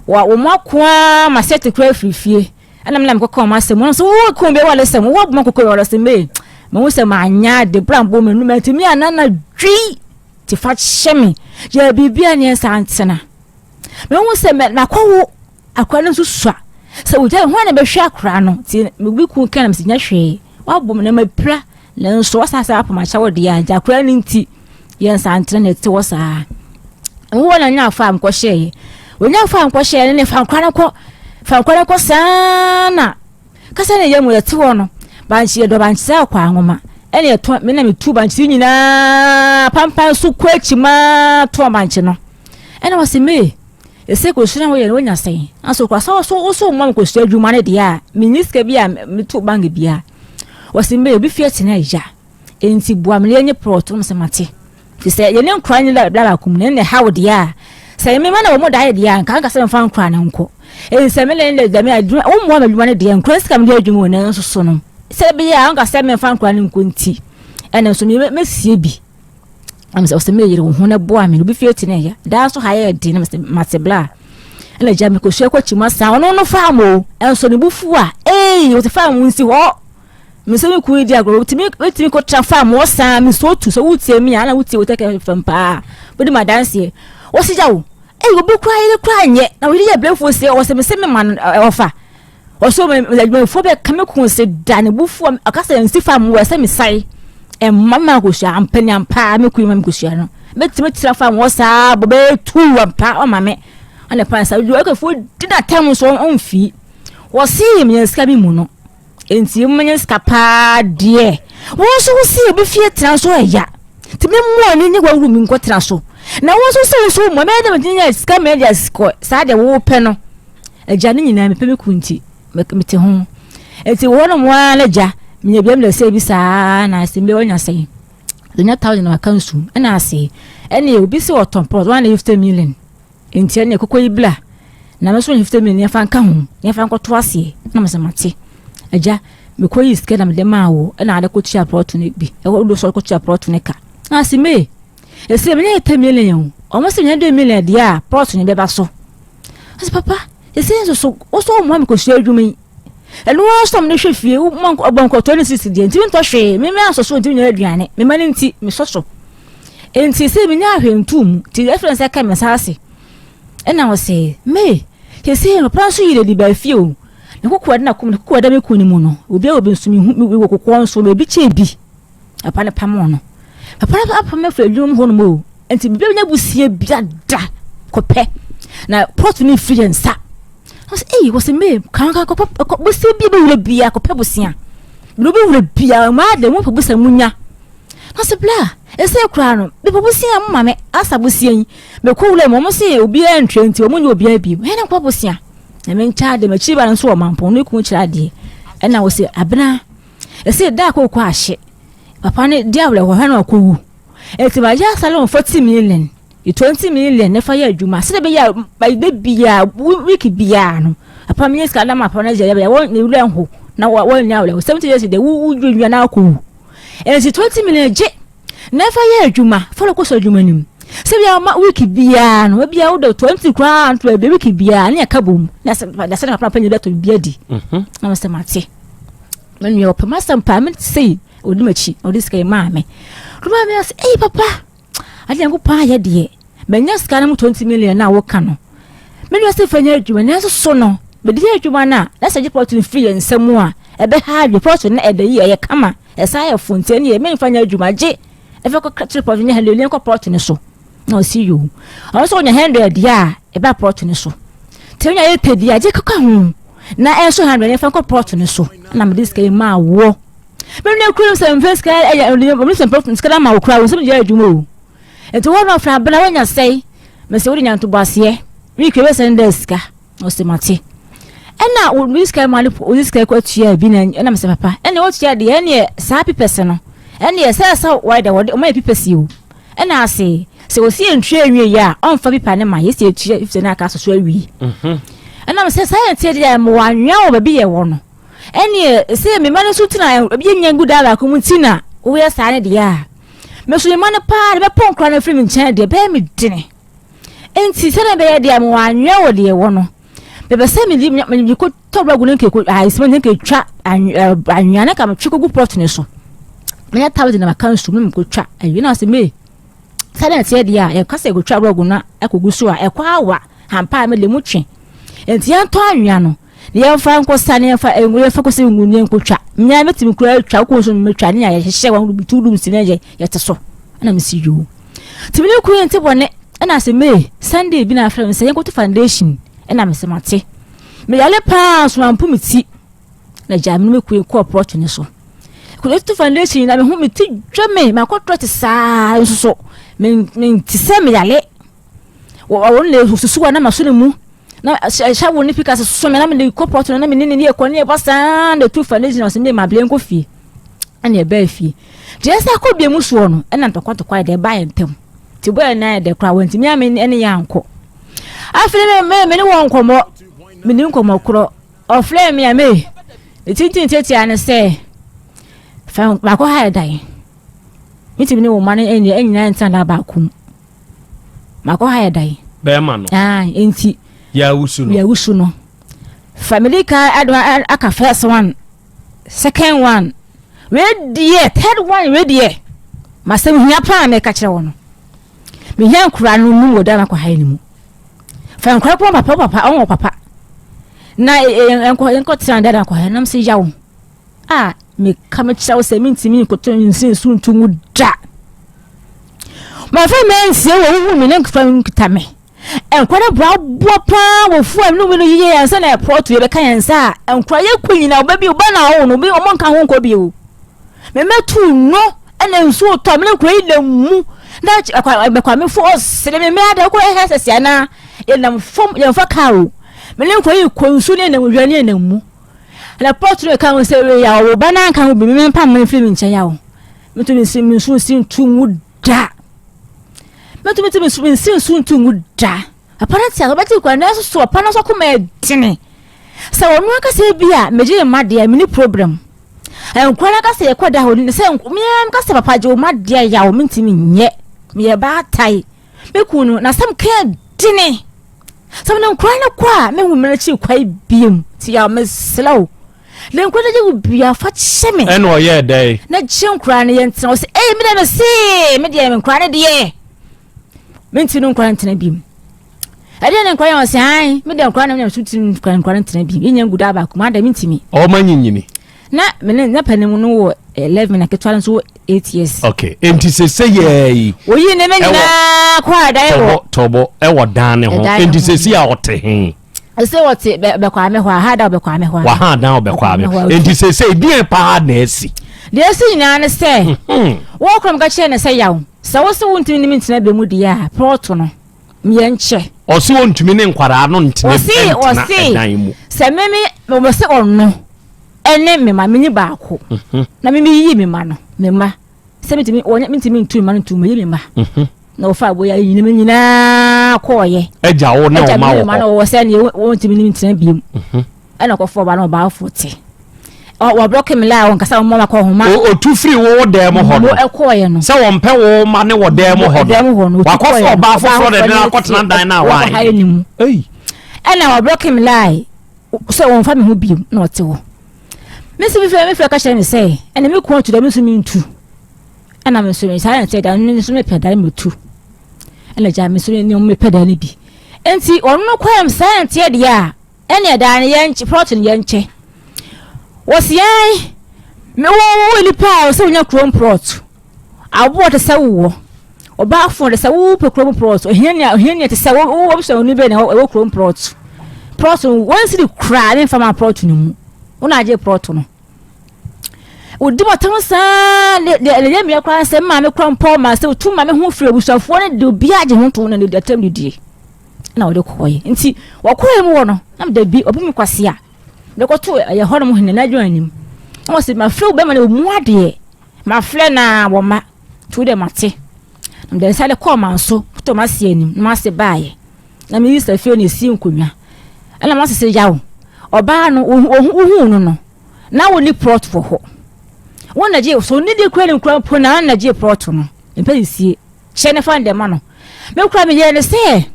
wɔ wɔn akoa ma sɛ te kura afiri fie Ɛna me na mekɔka wɔn asɛm. Wɔn nso wo kɔn bi awale sɛm, wo aboma kɔkɔ awale sɛm. Ee, mehu sɛ manya ade bra mbɔ m'anum antumi a nana dwi te fa kyɛ me. Yɛ biribi a neɛ saa ntena. Mehu sɛ makɔwo akora no nso sua. Sɛ wogya me ho na bɛhwɛ akora no. Nti me kun kan na mesɛ nyɛ hwee. Wabɔ me na mapira. Nanso wasan sɛ apam akyɛ wo deɛ a nti akora no nti yɛn saa ntena na ɛte hɔ saa. Wowɔ na nya afa a mekɔhyɛeɛ. Wɔnya afa a mekɔhyɛeɛ no ne fa nkora no kɔ fa nkora no kɔ saa na kasa ne yɛ mu yɛte hɔ no bankye yɛdɔ bankye sɛ akɔ anwoma ɛne ɛtɔ me na metu bankye nyinaa pampan so kɔ akyi maa tɔn bankye no ɛna wɔsi mee Ese kosua na woyɛ no wonya sɛn? Nanso okura sɛ ɔso woso mmɔ me kosua adwuma no deɛ a menni sika bi a meto bank bia. Wɔsi mbɛ obi fie te na ɛya. Enti boa me na yɛnyɛ plot no sɛ mate. Fi sɛ yɛne nkora ne bla baako mu na ɛna ɛha wo deɛ a sɛ mema na wɔn da yɛ deɛ a nka nka sɛ mfa nkora no nkɔ. Enti sɛ me ne ne dɛm adwuma wo mmoa me adwuma no deɛ nkora sika mede adwuma wɔ nanso so no sɛ ɛbɛyɛ a nka sɛ memfa nkora no nkɔ nti ɛna nso mesie bi. Na mesɛ ɔsɛ meyere wo ho na boa me obi fie te ne ya daa so ha yɛ den na mesɛ mate bla. Ɛna agya mekɔsua kɔ kyima saa ɔno no farm o ɛnso ne bo fu a ei wɔte farm nsi hɔ mesɛ me kunu di agorɔ wotumi wotumi kɔtra farm hɔ saa mesɛ otu sɛ wotie me a na wotie wo tɛkɛ fam paa wodi ma adanseɛ wɔsi gya wo ei obi koraa yere koraa nyɛ na wɔyere yɛ brɛfoɔ sie ɔsɛ mesɛ me ma no ɔfa Ɔsɛ adwumayɛfoɔ bɛka me ko se da ne bo fu ɔka sɛ nsi fa mu ɛsɛ mesae ɛmma ma akosua ampa ni ampa me kun ma me kosua no mɛtumi tena fa mu saa bɔ bɛyɛ tu ampa ɔma me ɔne pan sa adwumayɛfoɔ di na tɛm nso ɔmfi wɔse menya sika bi mu no nti menya sika paa deɛ wɔn nso wosi obi fie tena nso ɛya nti me mmoa ne ne wɔwuru mi nkɔtena so na wɔn nso sɛ wo so mmoa mɛyɛ dɛ menya sika mɛyɛ deɛ saa deɛ wɔpɛ no Agya ne nyinaa mepɛ me kunu nti mete ho. Nti wɔ hɔnom ara na agya menya bia mede sɛ bi saa na sɛ mbɛ wanya sɛn. Nya thousand na waka nsu ɛna ase ɛne obi sɛ ɔtɔn plot 150 million nti ɛne koko yi bla na me so 150 million yɛmfa nka ho yɛmfa nkɔto aseɛ na mesɛ mate agya mekɔ yi sika na mede maa wo ɛna ade kɔtua plot no bi ɛwɔ do sɛ kɔtua plot no ka na ase me ɛsɛ menya 10 million o ɔmo sɛ menya 2 million deɛ a plot no bɛba so Ɔsɛ papa, sɛsɛ nso so wo so wommoa me kɔsua adwuma yi. Ɛno ara so na mehwɛ fie, ɔbɔ nkɔtɔ ne sisi deɛ, ntimi ntɔ hwee, me me asɔ so ntimi nyɛ aduane, me ma no nti mesɔ so. Nti sɛ menya ahwɛ ntuu mu, nti ɛfrɛ no sɛ ka me nsa ase. Ɛna ɔsɛ, me, sɛsɛ papa nso yere de baa fie o, ne kokoa de na kom, ne kokoa da me kun ne mu no, obi a obi nso mehu, mewɔ kokoa nso, ebi kyɛ bi. Papa no pamoo no. Papa no apam me afiri adwuma mu hɔnom o. Nti biribi a busua bia da kɔpɛ. Na pɔt no firi yɛn nsa. Ɔsɛ ei wɔsɛ me kan kan kɔpɛ busua bi bɛwura bia kɔpɛ busua. Bere bɛwura bia maa de mo pɛ busua mu nya. Ɔsɛ bla ɛsɛ koraa no mepɛ busua mo ma me asa busua yi. Mekɔ wura mu wɔn sɛ obiara ntwa nti wɔn nyɛ obiara bi. Hɛn nkɔ busua. Na me nkyɛn ade m'akyiri ba no nso wɔ mampɔn no kun kyerɛ adeɛ. Ɛna wɔsɛ abena Ɛsɛ da a kooko ahye. Papa no di awerɛhoɔ hwɛ na ɔkɔwu. Enti magye asare wɔn 40 million, 20 million ne fa yɛ adwuma. Sɛdeɛ ɛbɛyɛ a da biara, week biara no, papa menya sika na ma papa no agye yɛ wɔn ne werɛ nho na wɔnyɛ awerɛhoɔ. 70 years deɛ wodwendwen na akɔwu. Enti 20 million gye na ɛfa yɛ adwuma, fa no kɔsɔ adwuma no mu. Sɛ bia ma week biara no, ebia wode 20 koraa nto baabi week biara ne ɛka bom. Na sɛ na papa panyin bɛtɔ biribi adi. Na mesɛ mate. Me nua ɔpɛ m'asɛm paa me sei ɔdi m'akyi ɔde sika yi maa me ɔde maa me ase ei papa ade nyankopɔn ayɛ deɛ manya sika no mu 20 million na woka no me nua sɛ fa nyɛ adwuma nanso so no mede yɛ adwuma no a na sɛ gye pɔt no firi yɛn nsa mu a ɛbɛha adwe pɔt no ɛda yi ɛyɛ kama ɛsan yɛ fo nti ɛne memfa nyɛ adwuma gye ɛfɛ kɔ kyerɛ pɔt no nyɛ hundred kɔ pɔt no so na ɔsi yoo ɔno nso ɔnya hundred deɛ a ɛba pɔt no so nti ɔnya yɛ pɛ bi a gye kɔka ho na ɛnso hundred yɛfa nkɔ pɔt no so na mede sika yi maa woɔ me nua kuro sɛ mfa sika ɛyɛ ɔno sɛ mfa sika no ama wo koraa wo nsɛm yɛ adwuma o nti wɔn na ɔfra abena wɔnya sɛe mɛsɛ wode nya ntoboaseɛ week ɛbɛ sɛ ndɛ sika ɔsɛ mate ɛna wɔde sika ma no wɔde sika kɔ atua bi na ɛna mesɛ papa ɛna wɔtua deɛ ɛneɛ saa pipɛs no ɛneɛ sɛ sɛ wɔyɛ dɛ wɔde wɔyɛ pipɛs yi o Ɛna ase, sɛ wɔsi yɛn tua nwie yɛ a, ɔmfa bi pa ne ma, yɛsi yɛtua efisɛ na aka soso awie. Mhm. Ɛna sɛ saa yɛn teɛ deɛ mewɔ anwea wɔ baabi yɛ wɔ no. Ɛneɛ sɛ me mma no nso tena ebi yɛ nya gu daa baako mu nti na woyɛ saa ne deɛ a, me so me mma no paa de bɛpɔ nkora no afiri me nkyɛn deɛ bɛyɛ me dene. Enti sɛdeɛ ɛbɛyɛ deɛ mewɔ anwea wɔ deɛ wɔ no. Mepɛ sɛ mede mede kɔtɔ rɔg no nkekɔ ayɛ ne nketwa anwea no ka metwe kɔgu pɔt no so. Menya tablet na maka nsu mu mekɔtwa awie na ɔsɛ me sɛdeɛ ɛteɛ deɛ a yɛka sɛ yɛkɔtwa rɔg no akɔgu so a ɛkɔ awa hampa a mede mu twe. Enti yɛntɔ anwea no na yɛmfa nkɔsa na yɛmfa ngu yɛmfa kɔsɛ ngu na yɛnkɔtwa. Menya mɛtumi koraa atwa wokɔ nsu no mɛtwa ne yɛhyehyɛ wɔn two rooms na yɛ yɛte so ɛna mesi yoo. Nti me ne kunu yɛ nte bɔne ɛna sɛ May Sunday bi na afrɛ me sɛ yɛnkɔto foundation ɛna me sɛ mate. Meyale paa nso mampo me ti na gyaa me ne me kunu kɔɔ plot no so. Kɔto foundation na me ho me ti dwa me makɔ trɔt saa nso so mente sɛ meyale. Wɔn na susu a na maso ne mu na hyɛ wo ne pika soso me na mede kɔ plot no na me ne ne yɛ kɔ ne yɛba saa na ɛtu foundation na ɔsɛ me ma abile nkɔ fie ɛna ɛbaa fie. Deɛ ɛsɛ akɔ bia mu soɔ no ɛna ntɔkwa ntɔkwa yɛ dɛ ɛbaa yɛn ntam nti bɔyɛ nan yɛ dɛ koraa wɔntumi ame ɛne yɛn ankɔ afei me me me ne wɔn nkɔmmɔ me ne nkɔmmɔ korɔ ɔfrɛ me a me ne tintin tiatia ne sɛ fa baako ha yɛ dan metumi ne wɔn mma no ɛnyina nyinaa ntena da baako mu baako ha yɛ dan bɛrima no nti. Yɛawusu no. Yɛawusu no. Fa mede ka aka first one, second one, wei deɛ third one wei deɛ masɛm hia paa meka kyerɛ wɔ no. Mehia nkura no num wɔ dan akɔ ha no mu. Fa nkura kɔ papa papa ɔwɔ papa. Na nkɔ nkɔ tena dan akɔ ha nam sɛ yaw. A meka mekyerɛ wo sɛ mentumi nkoto nsi nsu nto ngu da. Mafa mansie wɔ wohu me ne nkfa nkita me. Nkwa no bra boɔ paa wɔ fuo a no no yiye ansa na ɛpɔto yɛbɛka yɛn nsa a nkwa yɛ kɔ nyina ɔba bi ɔba na ɔwo no bi ɔmo nka ho nkɔ bio. Mɛmɛtu no ɛna nsuo tɔ mene nkwa yi na mu na bɛkwa me fo ɔsere me mɛ ada kɔ ɛhɛ sɛsɛ anaa yɛnam fam yɛmfa kaa o mene nkwa yi kɔ nsuo ne yɛnam wia ne yɛnam mu. Na pɔt no ka ho sɛ, Wei a ɔwo ba no anka ho bi, mempa mma mfiri me nkyɛn a o. Mentumi nsi me nsu nsi ntu ngu da. Mentumi nsi me nsu nsi nsu ntu ngu da. Papa no te ase, ɔbɛte kura, nanso so papa no nso akoma ɛdene. Sɛ ɔno ankasa bi a, megye ne mma deɛ, menni problem. Nkura no ankasa yɛkɔ da hɔ, sɛ mmea ankasa papa gye wo mma deɛ yaw, mentumi nyɛ. Meyɛ baatae. Me kunu no, n'asɛm ka dene. Sɛ mede nkora no kɔ a, mehu mmerɛ akyiri kwae biom. Nti yaw, mesrɛ wo. De nkora no gye wo bia, fa kyɛ me. Ɛna ɔyɛɛ dɛn? Na gye nkora no yɛntena. Ɔsɛ, ei, me deɛ mese, me deɛ nkora no deɛ. Menti no nkora no ntena biom. Ɛdeɛ ne nkora yɛ ɔsɛ, ae, me deɛ nkora no nyɛ so tiri nkora no ntena biom. Yɛnya ngu daa baako mu, adɛ mentimi. Ɔma nyinyini. Na me ne na panin no wɔ 11 na ketewa no nso wɔ 8 years. Okay, enti sese yɛɛ yi. Oyi ne me nyinaa kɔ adan wɔ. Tɔbɔ tɔbɔ ɛwɔ dan ne ho. Enti sese a ɔte he. Sese ɔte bɛ bɛkɔ ame hɔ aha da ɔbɛkɔ ame hɔ. Waha dan ɔbɛkɔ ame. Enti sese deɛ paa na esi. Deɛ esi nyinaa ne sɛ. Mhm. Wɔn kura mu ka kyerɛ ne sɛ yaw sɛ wosɛ wontumi ne me ntena bɛ mu deɛ a pɔɔto no yɛ nkyɛ. Ɔsi ontumi ne nkwadaa no ntena ɛdan mu. Sɛ meme wɔsɛ ɔno. ɛne me ma menyi baako mhm. na me meyiyi me ma no me ma sɛ mentumi wɔnyɛ mentumi ntu me ma no ntu meyi me ma mhm. na wɔfa aboya yi nyinaa nyinaa kɔɔyɛ ɛgya wo ne ɔma wɔ hɔ ma no wɔwɔ sɛ neɛ wɔntumi ne ntena biom mhm. ɛna ɔkɔfo ɔba no ɔbaafo te wɔblɔke me la wɔn kasa wɔn mma kɔ homa. otu firi wo dan mu hɔ no ɛkɔɔyɛ no sɛ wɔn pɛ wo ma ne wɔ dan mu hɔ no wakɔfo ɔbaa foforɔ de ne akɔtena dan na waayɛ ɛna wɔblɔke me la sɛ ɔmfa me ho bio na ɔte hɔ. Me nso mefrɛ me frɛ ka kyerɛ me sɛ ɛna me kɔn tu da me nso mentu. Ɛna me nso saa na ɛte da me nso mepɛ da metu. Ɛna gya me nso ne mepɛ da no bi. Nti ɔno no kɔɛ saa na ɛteɛ deɛ a ɛne ɛda no yɛnkyɛ plot no yɛnkyɛ. Wɔsi yɛn me wo wo nipa a ɔsɛ wonya kurom plot. Aboɔ te sɛ wowɔ. Ɔbaafoɔ te sɛ wo pɛ kurom plot. Ohiani a ohiani te sɛ wo wo wɔ oni bɛ na ɛwɔ kurom plot. Plot no wɔn si de koraa ne nfa ma plot no mu. Wo na agye plot no. Wodi bɔtɔm saa de de ɛyɛ mmea koraa sɛ maame koraa mpɔ ma sɛ otu maame ho firi abusuafoɔ no de obi agye ho to na de atam didie. Na wɔde kɔɔɛ. Nti wɔkɔɛ mu wɔ no na da bi ɔbi mi kwasi a mekɔto ɛyɛ hɔ nom hene n'adwuma anim. Na wɔsi ma firi wo bɛma no ɔmu adeɛ. Mafrɛ no a wɔma, nti wo deɛ mate. Na mede nsa de kɔɔ manso tɔ m'ase anim na m'ase baeɛ. Na meyi safie na esi nkonnwa. Ɛna m'ase sɛ yaw, ɔbaa no wohuu no no, na wɔnni prɔt wɔ hɔ. Wɔn na gye, so ne deɛ kura ne nkura mpo na na gye prɔt no. Mpɛ nsie, kyɛ ne fa no deɛ ma no. Me kura meyɛɛ ne sɛ,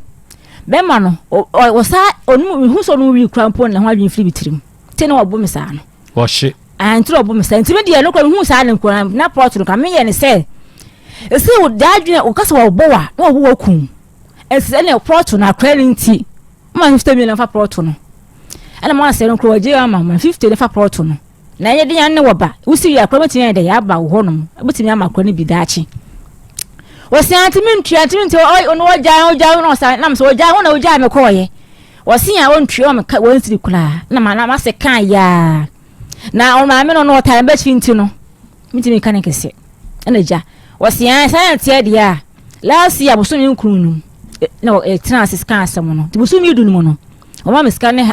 bɛma no, ɔsa, ɔnum, mehu sɛ ɔnum wi kura mpo na ho adwene firi me tirim. Te na ɔbo me saa no. Ɔhye. Ah, nti na ɔbo me saa. Nti me deɛ no kora mehu saa no nkora na pɔt no ka meyɛ ne sɛ ɛsɛ wo daa adwene wo kasa wɔbɔ wa na wɔbɔ wa kum. Ɛsɛ ɛna pɔt no akora no nti ma 50 million fa pɔt no. Ɛna mo asɛ no kora wɔgye ama ma 50 ne fa pɔt no. Na ɛyɛ den ne wɔba. Wosi wie akora bɛtumi ayɛ dɛ yɛaba wo hɔ nom. Bɛtumi ama akora no bi daakye. Wɔsi ante me ntua ante me ntua ɔno ɔgya ɔgya na ɔsa nam sɛ ɔgya ho na ɔgya me kɔɔyɛ. Wɔse a ɔntua wɔn ka wɔn siri koraa na ma na mase kaa yaa na wɔn maame no no ɔtaa mbɛkyi nti no mentumi nka ne kɛse ɛna gya wɔse a saa na teɛ deɛ a last year bosome nkron no mu na ɛtena ase ka asɛm no nti bosome du no mu no wɔma me sika ne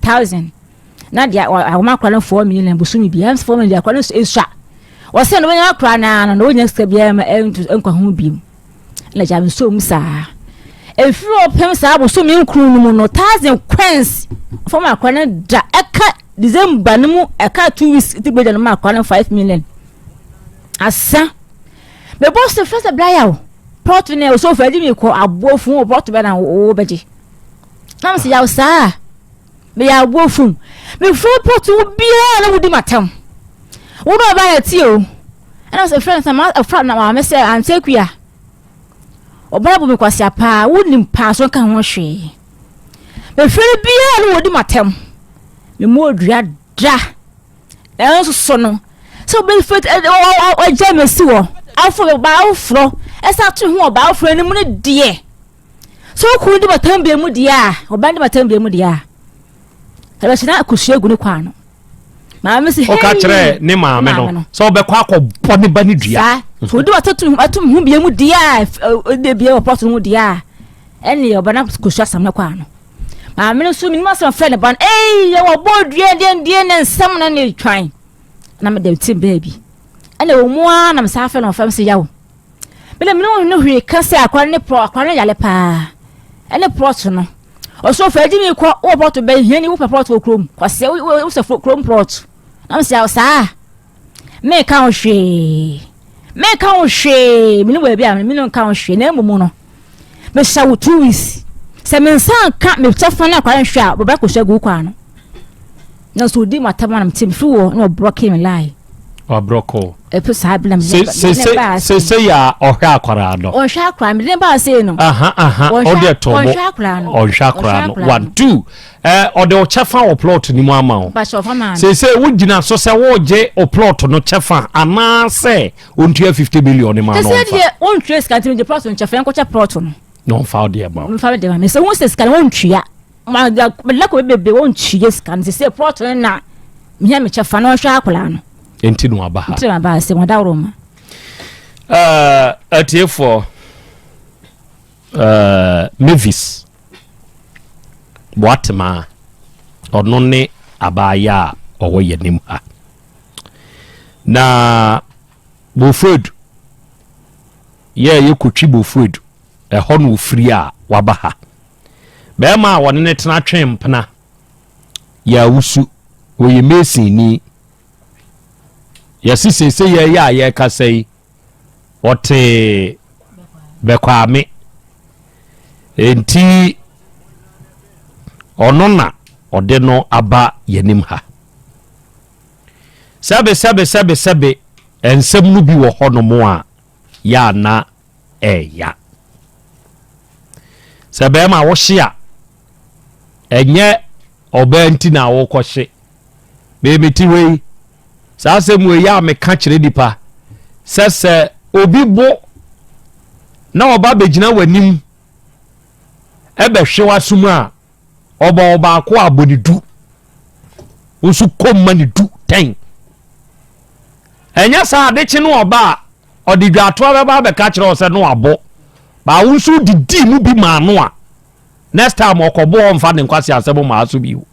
thousand na deɛ wɔn akora no 4 million bosome bi ɛm 4 million deɛ akora no esua wɔse no wɔnya akora naa no na wɔnya sika biara ma ɛntu nkwa ho bi mu. Na gya me sɔɔ mu saa. Ɛfiri ɔpem saa bosome nkron no mu no, thousand coins fam akora no da ɛka December no mu ɛka 2 weeks ti bɛgya no ma akora no 5 million. Asa. Mebɔ so fɛ sɛ blaya o. Plot no ɛwɔ so fɛ ɛde mi kɔ aboɔ fun o plot bɛ na wo bɛgye. Na mesɛ yaw saa meyɛ aboɔ fum mefrɛ pɔto wo biara na wodi m'atam wo na ɔbaa yɛ tie o ɛna mesɛ frɛ no sɛ ma ɛfra na maame sɛ ante akua ɔbaa bu me kwasea paa wonim paa so nka ho hwee mefrɛ no biara na wodi m'atam memu odua da nanso so no sɛ wobɛfɛ ɔgya mesi hɔ afo ɔbaa foforɔ ɛsɛ ato ho ɔbaa foforɔ anim no deɛ Sɛ okunu di batan bea mu deɛ a, ɔbɛn di batan bea mu deɛ a, ɛbɛhyɛ na akosua gu ne kwan no. Maame si hei. Ɔka kyerɛ ne maame no sɛ ɔbɛkɔ akɔbɔ ne ba ne dua. Saa so odi wata tum atum ho bea mu deɛ a, ɔde bea wɔ pɔt no mu deɛ a, ɛne ɔbɛn akosua asɛm ne kwan no. Maame no nso menim asɛm frɛ ne ba no, ei yɛ wɔ bɔ dua deɛ deɛ ne nsɛm no ne twan. Na mede ti baabi. Ɛna wɔ mu ara na mesan frɛ no ɔfrɛ me sɛ yawo. Me de me ne wo no hwee ka sɛ akora ne prɔ akora no yale paa ɛne prɔt no ɔsɔ fɛ agyi mi kɔ wɔ prɔt bɛn hia ni wopɛ prɔt wɔ kurom kwasɛ wosɛ kurom prɔt na me sɛ saa me ka ho hwee me ka ho hwee me ne baabi a me ne nka ho hwee na mmom no mehyɛ wo 2 weeks sɛ me nsa nka me kyɛfa no akora nhwɛ a bɛbɛ kɔhyɛ gu kwan no na so odi matam anam te mfiri wɔ na ɔbrɔke me lie. Wabrɔkɔ. Ɛpo saa bla mi. Sese yɛ a ɔhwɛ akwaraa no. Ɔnhwɛ akwaraa mi de ba ase no. Aha aha ɔde ɛtɔ mo. Ɔnhwɛ akwaraa no. Ɔnhwɛ akwaraa no one two ɛɛ ɔde ɔkyɛfa wɔ plot ni mu ama wo. Bahyɛ ɔfa maa no. Sese wogyina so sɛ wɔregye o plot no kyɛfa anaasɛ ontua 50 million ne ma no ɔnfa. Sese deɛ ontua sika nti gye plot no kyɛfa nkɔkyɛ plot no. Na ɔnfa ɔde ɛma wo. Nfa de ma mi sɛ wɔn sɛ sika no wɔntua. Ma lako bebree wɔntua sika no sese plot no na mehia me kyɛfa na ɔnhwɛ akwaraa no. Nti na waba ha. Nti na waba ha sɛ wɔdaworo ma. Atiefoɔ, Mavis Boatema, ɔno ne abaayɛ a ɔwɔ yɛn anim ha. Na Bofuedu, yɛ yɛkɔtwi Bofuedu, ɛhɔ na ofiri a waba ha. Bɛrima a wɔne ne tena twe mpena yɛ awusu, ɔyɛ masonni. Yɛse seesei yɛyɛ a yɛrekasa yi, ɔte Bɛkwame. Enti ɔno na ɔde no aba yɛnim ha. Sɛbe sɛbe sɛbe sɛbe nsɛm no bi wɔ hɔnom a yɛ a na ɛɛya. Sɛ bɛrima wohye a, ɛnyɛ ɔbaa nti na wokɔhye. Mete hɔ yi, saa asɛm wei yɛ a meka kyerɛ nipa sɛ sɛ obi bo na ɔba bɛgyina w'anim ɛbɛhwe w'asom a, ɔbɔ ɔbaako a bɔ ne du, wo nso kɔm ma ne du tɛn. Ɛnyɛ saa ade kye no ɔba a ɔde dwaatoa bɛba abɛka kyerɛ wo sɛ no abɔ baa wo nso didi mu bi maa no a, next time ɔkɔbɔ ɔmfa ne nkwasi asɛm maa so bio.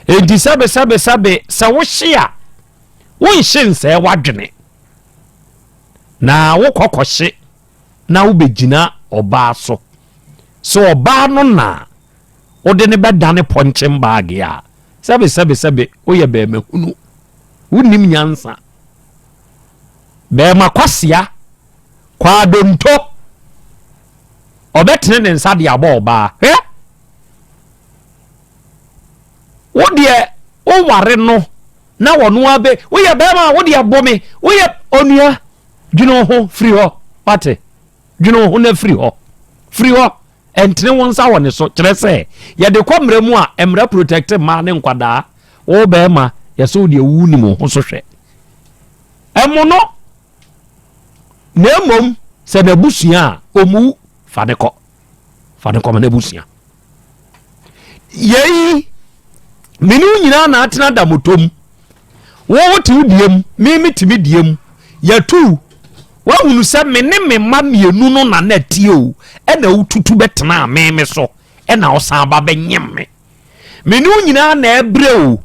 Enti sɛbe sɛbe sɛbe sɛ wohye a, wonhye nsɛe w'adwene na wokɔ kɔhye na wobɛgyina ɔbaa so sɛ ɔbaa no na wode ne bɛdane pɔnkyen baage a, sɛbe sɛbe sɛbe woyɛ bɛrima hunu, wonnim nyansa. Bɛrima kwasea kwaadonto ɔbɛtene ne nsa de abɔ ɔbaa. Hwɛ, wo deɛ woware no na wɔno abɛ woyɛ bɛrima a wode abɔ me woyɛ onua. Dwene wo ho firi hɔ, wate? Dwene wo ho na firi hɔ, firi hɔ. Ɛntene wo nsa wɔ ne so. Kyerɛ sɛ yɛde kɔ mmara mu a, mmara protect mmaa ne nkwadaa. Wo bɛrima, yɛsɛ wo deɛ wonim wo ho so hwɛ. Ɛmo no, na mmom sɛ n'abusua a, ɔmu fa ne kɔ. Fa ne kɔma n'abusua. Yei, me ne wo nyinaa na atena da motom. Wo wote wo deɛ mu, me mete me deɛ mu. Yɛtu woahunu sɛ me ne me mma mmienu no na na tie o, ɛna wotutu bɛtenaa me me so, ɛna ɔsan ba bɛnyem me. Me ne wo nyinaa na ɛbrɛ o.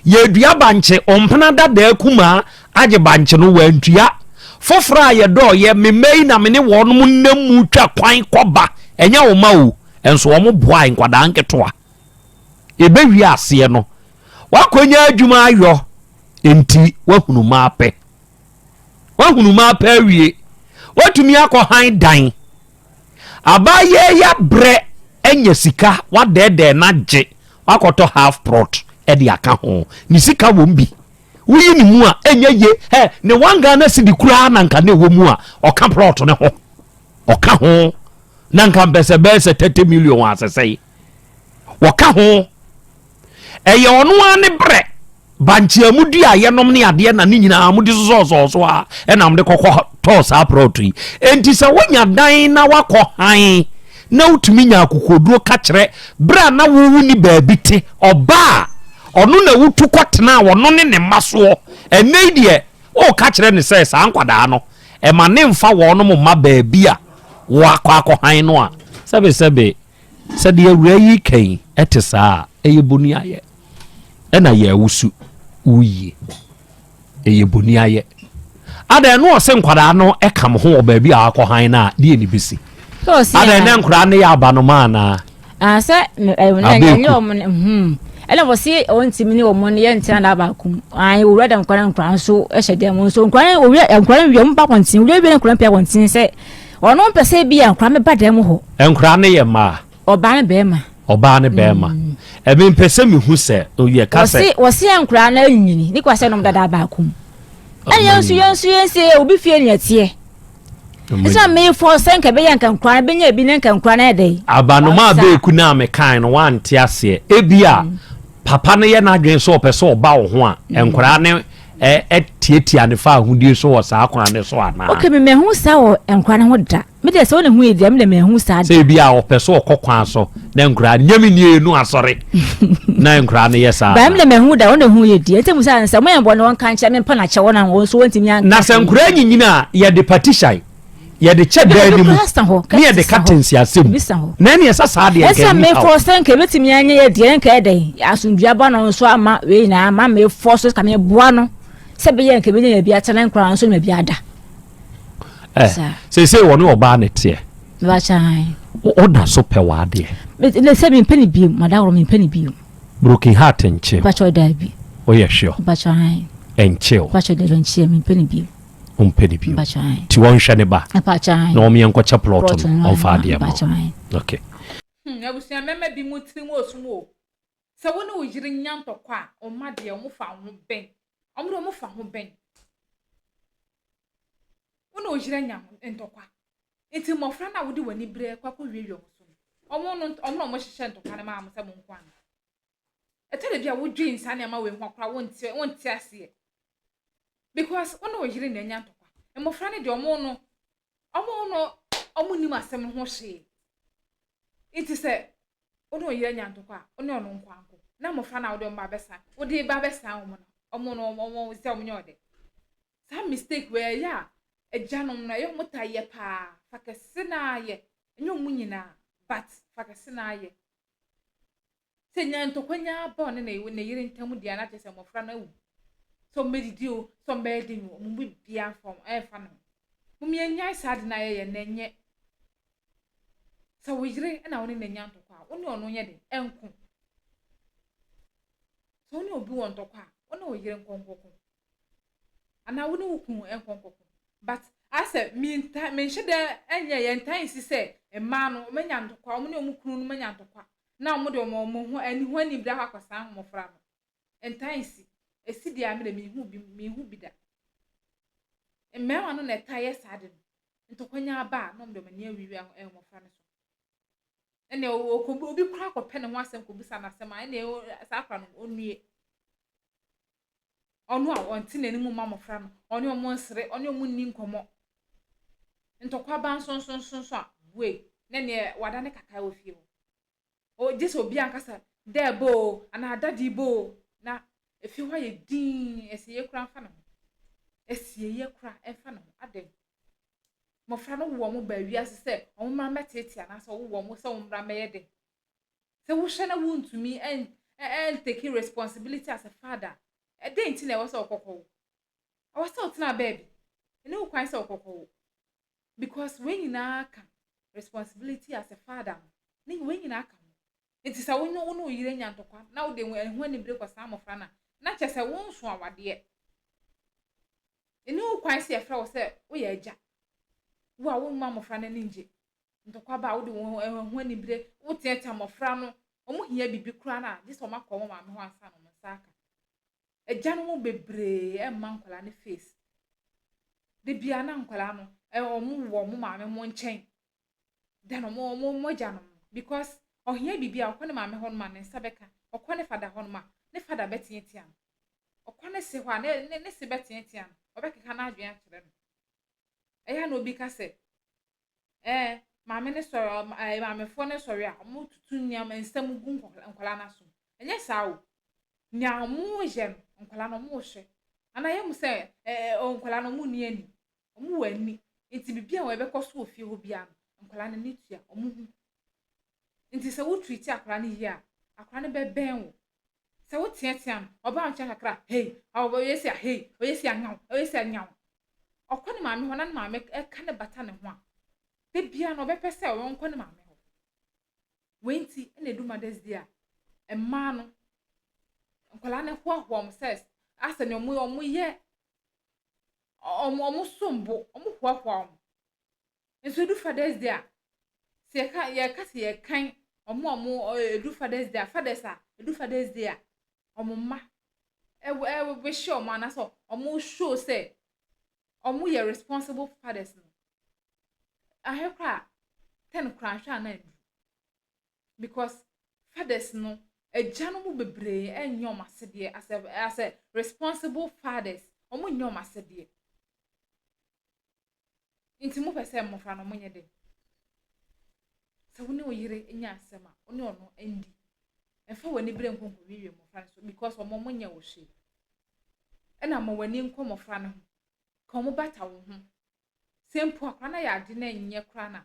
Yɛdua bankye, ɔmpena dadaa kumaa agye bankye no wantua. Foforɔ a yɛdɔɔyɛ, me mma yi na me ne wɔnom nam mu twa kwan kɔba, ɛnyɛ wo mma o, nso wɔn boae nkwadaa nketewa. Ɛbɛwie aseɛ no, wakɔnya adwuma ayɔ, enti wahunu mmaa pɛ. Wahunu mmaa pɛ awie, watumi akɔ han dan. Abaayɛ yi abrɛ. Anya sika, wadɛɛdɛɛ no agye, wakɔtɔ half plot de aka ho. Ne sika wɔ mu bi. Woyi ne mu a, ɛnyɛ ye. Hɛ, ne one Ghana cedi koraa na nka na ɛwɔ mu a, ɔka plot no ho. Ɔka ho. Na nka mpɛ sɛ bɛyɛ sɛ 30 million asɛsɛe. Wɔka ho. Ɛyɛ ɔno ara ne berɛ. Bankyeamu duaeɛ nom ne adeɛ na ne nyinaa mode sosɔɔsɔɔ so a ɛna mode kɔkɔ tɔɔ saa prɔto yi. Enti sɛ wonya dan na wakɔ hann na wotumi nya akokoɔduro ka kyerɛ berɛ a na wo wonni baabi te ɔba a ɔno na wotu kɔtenaa ɔno ne ne mma soɔ. Ɛnnɛ yi deɛ woka kyerɛ no sɛ saa nkwadaa no ɛma ne mfa wɔnom mma baabi a woakɔ akɔ hann no a sɛbesɛbe Sɛ deɛ awuraa yi reka yi te saa a, ɛyɛ boniayɛ. Ɛna yɛ awusu wo yie. Ɛyɛ boniayɛ. Adɛn na ɔse nkwadaa no ka mo ho wɔ baabi a akɔ han no a, deɛ ne bɛsi? Adɛn na nkwadaa no yɛ abanoma anaa? Ah, sɛ ɛnyɛ wɔn hmm. Ɛna wɔsi wɔn ntumi ne wɔn no yɛ ntena da baako mu. Ayi owura dɛm nkwadaa nkwadaa nso hyɛ dɛm nso nkwadaa owura nkwadaa wia wɔn ba abɔnten owura wia nkwadaa pia abɔnten sɛ Ɔno mpɛ sɛ ebia nkora mɛba dan mu hɔ. Nkora no yɛ mmaa. Ɔbaa ne bɛrima. Ɔbaa ne bɛrima. Mm. Ɛmi mpɛ sɛ mehu sɛ oyɛ ka sɛ. Wɔsi wɔsi yɛ nkora no anyini ne kwa sɛ nom dada baako mu. Ɛna yɛn nso yɛn nso yɛn sie obi fie ne ɛteɛ. Ɛsɛ mefɔ sɛ nka ɛbɛyɛ nka nkora no bɛnya ebi ne nka nkora no yɛ dɛ. Abanoma abeeku no a mekan no wante aseɛ. Ebi a mm. papa no yɛ n'adwene sɛ ɔpɛ sɛ ɔba wo ho a mm. nkora ne tiatia ne fawohodie so wɔ saa kwan no so anaa? Okay, me mahu saa wɔ nkora no ho da. Me deɛ sɛ wo na hu yɛ deɛ, me deɛ mahu saa da. Sɛ ebi a ɔpɛ so ɔkɔ kwan so na nkora no nyame nie no asɔre na nkora no yɛ saa. Ba me deɛ mahu da, wo na hu yɛ deɛ. Nti mu sɛ sɛ mo yɛ bɔ ne wɔn ka nkyɛn me mpa na kyɛ wɔn na wɔn nso wɔntumi anka. Na sɛ nkora nyinyini a yɛde petition yɛde kyɛ dan no mu ne yɛde curtains asɛ mu na ɛne ɛsɛ saa deɛ nka ɛsɛ mefɔ sɛ nka ɛbɛtumi anyɛ yɛ deɛ nka ɛdɛn asomdua ba no nso ama wei nyinaa ama mefɔ so ka meboa no sɛ bɛyɛ nka ɛbɛnya baabi atena nkora nso ne baabi ada eh, seesei wɔne ɔbaa ne teɛ woda so pɛ w'adeɛ sɛ mempɛ ne bio madaworo mempɛ ne bio broken heart nkyew woyɛ sure ɛnkyew mempɛ ne bio ɔmpɛ ne bio nti wɔnhwɛ ne ba na wɔn yɛn nkɔkyɛ plot no ɔmfa adeɛ ma okay. Hmm, abusua mmarima bi mu tirim wɔ sum o. Sɛ wo ne wo yere nya ntɔkwa a, wo mma deɛ wɔn fa ho bɛn. Wɔn deɛ wɔn fa ho bɛn. Wo ne wo yere anya ntɔkwa. Nti mmɔfra no a wode w'ani berɛ kɔ akɔwiawia wɔn so no, wɔn no wɔn na wɔhyehyɛ ntɔkwa no maa mo sɛ mo nko ana. Ɛtɔ da bi a wodwen saa nneɛma wei ho koraa wonte wonte aseɛ. Because wo ne wo yere na anya ntɔkwa. Mmɔfra no deɛ wɔn no wɔn no wɔn nim asɛm no ho hwee. Nti sɛ wo ne wo yere anya ntɔkwa a, wo ne ɔno nko anko. Na mmɔfra no a wode wɔn ba abɛsan wode ba abɛsan wɔn no, wɔn no wɔn sɛ wɔn nyɛ ɔdɛ. Saa mistake wei ɛyɛ a agyanom no ɛyɛ wɔn taa yɛ paa. Fa kɛse na ayɛ. Ɛnyɛ wɔn nyinaa but fa kɛse na ayɛ. Sɛ nya ntɔkwa nya ba ɔne ne ne yere ntam deɛ a na kyerɛ sɛ mmɔfra no awu. Sɛ wɔbɛdidi o, sɛ wɔbɛyɛ den o, wɔn mu biara mfa wɔn ɛmfa ne ho. Mom yɛnnyae saa ade no a yɛyɛ no ɛnyɛ. Sɛ wo yere na wo ne no anya ntɔkwa a, wo ne ɔno nyɛ den ɛnko. Sɛ wo ne obi wɔ ntɔkwa a, wo ne wo yere nkɔ nkɔko. Anaa wo ne wo kunu nkɔ nkɔko. But ayɛ sɛ mentaa menhyɛ da nyɛ yɛntaa nsi sɛ mmaa no wɔanya ntɔkwa, wɔn ne wɔn kunu no anya ntɔkwa na wɔde wɔn wɔn ho ani ho anibere akɔ akɔsan mmɔfra no. Ɛntaa nsi. Ɛsi deɛ a me deɛ menhu bi menhu bi da. Mmarima no na ɛtaa yɛ saa ade no. Ntɔkwa nya aba a na wɔde wɔn ani awiawia mmɔfra no so. Ɛnna obi koraa kɔpɛ ne ho asɛm kɔbisa no asɛm a ɛnna saa akora no ɔnnue. Ɔno a ɔnte n'anim mma mmɔfra no, ɔne wɔn nsere, ɔne wɔn nni nkɔmmɔ. Ntɔkwa ba nsonsonsonso a, bue, na neɛ wadane kakae wɔ fie hɔ. O, gye sɛ obi ankasa dɛ bɔ o, anaa dadi bɔ o, na efie hɔ ayɛ dinn, asieeɛ koraa mfa ne ho. Asieeɛ koraa mfa ne ho. Adɛn? Mmɔfra no wo wɔn baa wiase sɛ wɔn mmra mmɛteetee anaasɛ wɔwo wɔn sɛ wɔn mmra mmɛyɛ dɛn? Sɛ wohwɛ na wontumi ɛntake responsibility as a father a, ɛdɛn nti na ɛwɔ sɛ wokɔkɔwo? Ɛwɔ sɛ wotena baabi. Ɛne wo kwan sɛ wokɔkɔwo. Because wei nyinaa ka responsibility as a father no. Ne wei nyinaa ka ho. Nti sɛ wo ne wo ne wo yere nya ntɔkwa na wode ɛho anibere kɔsaa mmɔfra no a, na kyerɛ sɛ wonso awadeɛ. Ɛne wo kwan sɛ yɛfrɛ wo sɛ woyɛ agya. Wo a womma mmɔfra no ani ngye. Ntɔkwa ba a, wode wo ho anibere, woteatea mmɔfra no, wɔhia biribi koraa no a, gye sɛ wɔakɔ wɔn maame hɔ ansa na wɔn nsa aka. Agyanom bebree mma nkwadaa no face. Da biara na nkwadaa no, wɔn wɔ wɔn maame mo nkyɛn than wɔn wɔn agyanom no because ɔhia biribi a ɔkɔ ne maame hɔ nom a ne nsa bɛka, ɔkɔ ne fada hɔ nom a ne fada bɛteatea no, ɔkɔ ne se hɔ a ne ne ne se bɛteatea no, ɔbɛkeka n'adwene akyerɛ no. Ɛyɛ a na obi ka sɛ, Ɛɛ, maame no sɔre a, ɛɛ maamefoɔ no sɔre a, wɔtutu nneɛma nsɛm gu nkwadaa no asom. Ɛnyɛ saa o. Nea wɔyɛ no, nkwadaa no wɔrehwɛ. Anaa yɛhu sɛ ɛɛ nkwadaa no wɔnni ani. Wɔwɔ ani. Nti biribi a ɛbɛkɔ so wɔ fie hɔ biara no, nkwadaa no ani tua, wɔhu. Nti sɛ wo treat akwadaa no yie a, akwadaa no bɛbɛn wo. Sɛ woteatea no, ɔba wo nkyɛn kakra a, hei, ɔyɛ sei a, hei, ɔyɛ sei a, nyaw, ɔyɛ sei a, nyaw. Ɔkɔ ne maame hɔ na ne maame ka ne bata ne ho a, da biara no ɔbɛpɛ sɛ ɔnkɔ ne maame hɔ. Wei nti na ɛdu Mother's Day a, mmaa no, nkwadaa no hoahoa wɔn sɛ asɛ nea wɔn wɔyɛ wɔn wɔn som bo, wɔn hoahoa wɔn. Nso edu Father's Day a, sɛ yɛka yɛka sɛ yɛkan wɔn a wɔn edu Father's Day a, fathers a edu Father's Day a, wɔn mma ɛwɔ ɛwɔhyɛ wɔn anaasɛ wɔn show sɛ wɔn yɛ responsible fathers no. Ahwɛ koraa ten koraa ahwɛ a na ndu because fathers no agyanom bebree ɛnyɛ wɔn asɛdeɛ as a as a responsible fathers wɔn nyɛ wɔn asɛdeɛ. Nti mopɛ sɛ mmɔfra no monyɛ dɛn? Sɛ wo ne wo yere nya asɛm a, wo ne ɔno ndi. Mfa w'ani bere nkɔ nkɔwiewie mmɔfra no so because wɔn wɔn nyɛ wo hwee. Ɛna ma w'ani nkɔ mmɔfra no ho. Ka wɔn bata wo ho. Sɛ mpo akwadaa no ayɛ ade na ɛnyɛ koraa na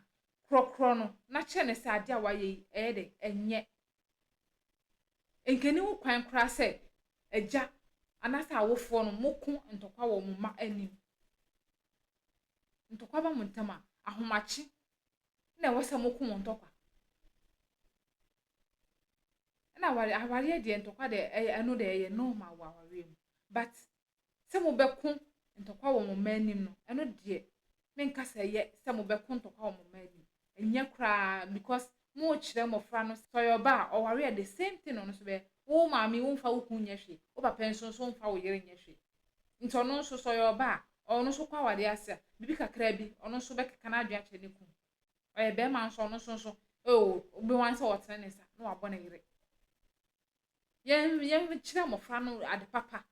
korɔkorɔ no na kyerɛ no sɛ ade a wayɛ yi ɛyɛ dɛ ɛnyɛ. Nkani ho kwan koraa sɛ agya anaasɛ awofoɔ no moko ntɔkwa wɔ mo mma anim. Ntɔkwa ba mo ntam a, ahomakye na ɛwɔ sɛ moko mo ntɔkwa. Ɛna aware awareɛ deɛ ntɔkwa deɛ ɛyɛ ɛno deɛ ɛyɛ normal wɔ awareɛ mu but sɛ mobɛko ntɔkwa wɔ mo mma anim no ɛno deɛ menka sɛ ɛyɛ sɛ mobɛko ntɔkwa wɔ mo mma anim ɛnyɛ koraa because mokyerɛ mmɔfra no sɛ ɔyɛ ɔba a ɔware a the same thing ɔno nso bɛyɛ wo maame womfa wo kunu nyɛ hwee wo papa nso nso womfa wo yere nyɛ hwee Nti ɔno nso sɛ ɔyɛ ɔba a, ɔno nso kɔ awadeɛ ase a, biribi kakra bi, ɔno nso bɛkeka n'adwene akyerɛ ne kunu. Ɔyɛ bɛrima nso, ɔno nso nso, oh, wobɛhu ara sɛ ɔtene ne nsa na wabɔ ne yere. Yɛn yɛnkyerɛ mmɔfra no ade papa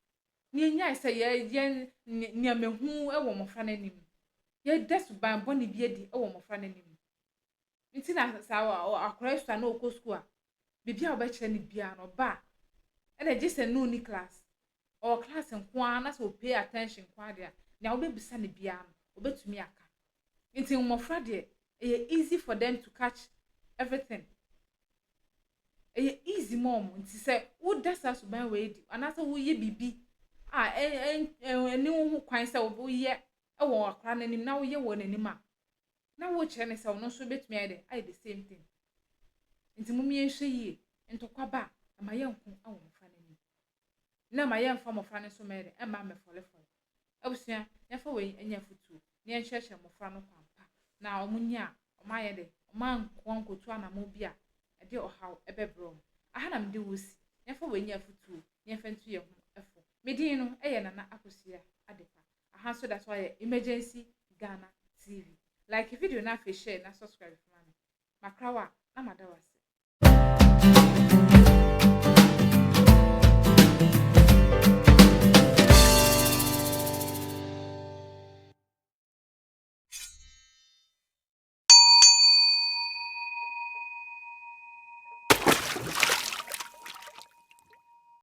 na yɛnyae sɛ yɛyɛ nneɛma hu wɔ mmɔfra no anim. Yɛda suban bɔne bi adi wɔ mmɔfra no anim. Nti na sɛ akwadaa sua na ɔkɔ sukuu a, biribi a wɔbɛkyerɛ no biara no, ɔba a, ɛna gye sɛ no nni class. Ɔwɔ class nko ara na sɛ ɔpay attention nko ara deɛ a, nea wobɛbisa no biara no, ɔbɛtumi aka. Nti mmɔfra deɛ, ɛyɛ easy for them to catch everything. Ɛyɛ easy ma wɔn. Nti sɛ woda saa suban wei adi anaasɛ woyɛ biribi a ɛne wo ho kwan sɛ woyɛ wɔ akwadaa no anim na woyɛ wɔ n'anim a, na wokyerɛ no sɛ ɔno nso bɛtumi ayɛ dɛ ayɛ the same thing. Nti mom yɛnhwɛ yie, ntɔkwa ba a, ɛma yɛnko wɔ mmɔfra no anim. Na ɛma yɛmfa mmɔfra no nso mmɛyɛ dɛ ɛmma mmɛfɔlefɔle. Abusua, yɛmfa wei nyɛ afotuo na yɛnkyerɛkyerɛ mmɔfra no kwan pa na wɔn nyi a wɔn ayɛ dɛ, wɔn anko ankɔtu anamɔ bi a ɛde ɔhaw ɛbɛbrɛ wɔn. Aha na mede wo si, yɛmfa wei nyɛ afotuo na yɛmfa ntu yɛn ho fo. Me din no yɛ Nana Akosua Adepa. Aha nso da so ayɛ Emergency Ghana TV. Like video na afei share na subscribe ma me. Makra wo a na mada wo ase.